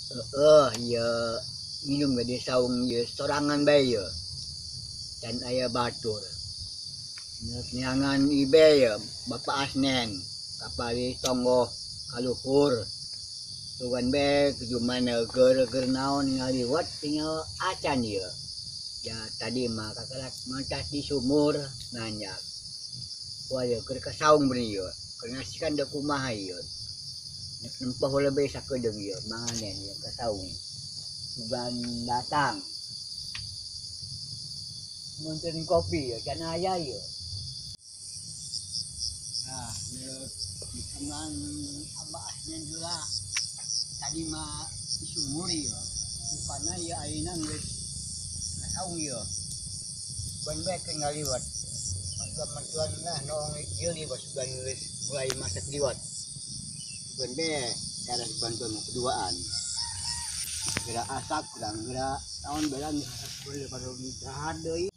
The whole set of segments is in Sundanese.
Heeh, ieu minum di saung ieu sorangan bae ieu. Dan aya batur. Neangan ibe ieu Bapak Asnen kapali tonggoh kaluhur. Tuan bae kejumana keur naon ngaliwat tinggal acan ieu. Ya tadi mah kakalak mancas di sumur nanyak. Wah ieu keur ka saung bener ieu. Keur ngasikan da kumaha ieu. Nempoh lebih sakedeung ieu manganen ieu ka saung. Sugan datang. Ngonten kopi ya, can aya ieu. Nah, ieu hitungan Abah Asnen heula. Tadi mah di sumur ieu. Rupana ieu ayeuna geus ka saung ieu. Ban bae keur ngaliwat. Mantuan-mantuan lah noong ieu liwat sugan geus mulai masak liwat. Ban bae cara bantuan keduaan. Gerak asak kurang gerak tahun belan boleh pada dahar deui.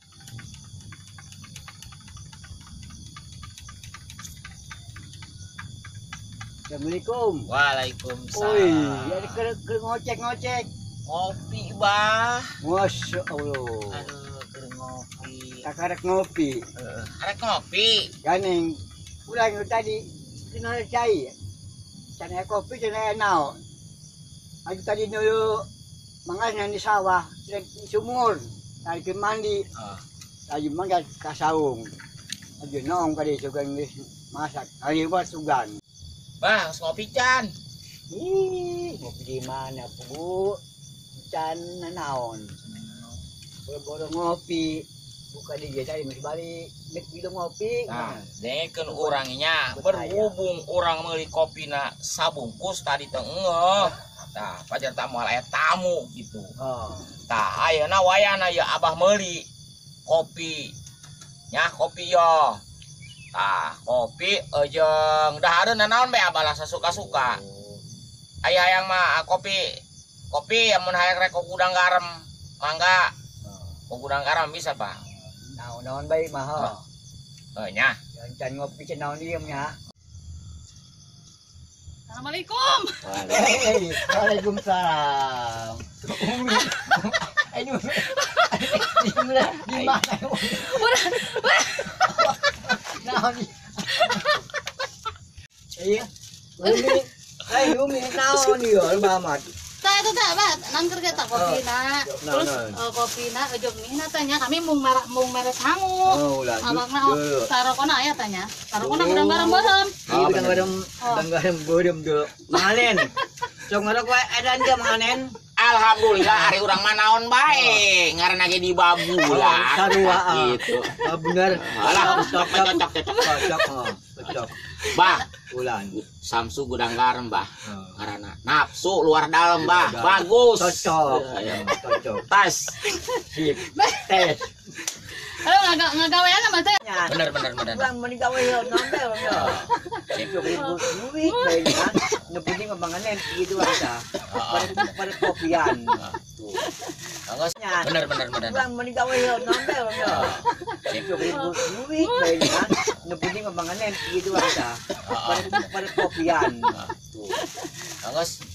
Assalamualaikum. Waalaikumsalam. Oi, ya keur ngocek-ngocek. Ngopi, Bah. Masya Allah. Aduh, keur ngopi. Kakarek ngopi. Heeh, arek ngopi. Ganing urang tadi kenal cai. Can aya kopi can aya naon. Aju tadi dulu mangas di sawah, di sumur, tadi keur mandi. Tadi mangga ka saung. Aju noong kadi sugan geus masak. Ari buat sugan. Bah, harus ngopi can. Ih, ngopi di mana, Bu? Can naon. Boro-boro ngopi. Buka di tadi geus balik, nek minum ngopi. Nah, dengekeun urang nya, berhubung urang meuli kopina sabungkus tadi teh engeuh. Tah, pajar tamu aya tamu gitu. Oh. Tah, ayeuna wayana ieu Abah meuli kopi. Nya kopi yo. Tah, kopi jeung dahareun naon bae Abah lah sasuka-suka. Aya hayang mah kopi. Kopi amun hayang rek gudang garam, mangga. Gudang garam bisa, Pak. Naon-naon bae mah. Oh, nya. Can ngopi can naon ieu nya. Assalamualaikum. Waalaikumsalam. Umi. Aduh. Di mana? Naon? Iya. Umi. Ai Umi naon ieu Mamat? Tah eta tah, Bah, nangker kita kopina. Terus kopina ujung mie tanya kami mung mere sangu. Oh, lah. Abangna sarokona aya tanya. Sarokona gudang garam beureum. Iya, gudang garam, gudang garam beureum deui. Manganen. Sok ngarok wae edan ge manganen. Alhamdulillah ari urang mah naon bae, ngaranna ge di babulah. Sarua gitu. Bener. Alah, cocok cocok cocok. Cocok. Bah, ulan. Samsu gudang garam, Bah. Ngaranna nafsu luar dalam, Bah. Bagus. Cocok. Cocok. Tas. Sip. Tes. Aduh, ngagawean mah teh. Bener bener bener. Urang meuni gawe yo nambel yo. Sip. Duit bae nya. Nu penting mah manganen kitu aja. Pada kopian. Angos. Bener bener bener. Urang meuni gawe yo nambel yo. Sip. Duit bae nya. Nu penting mah manganen kitu aja. Pada kopian. Angos.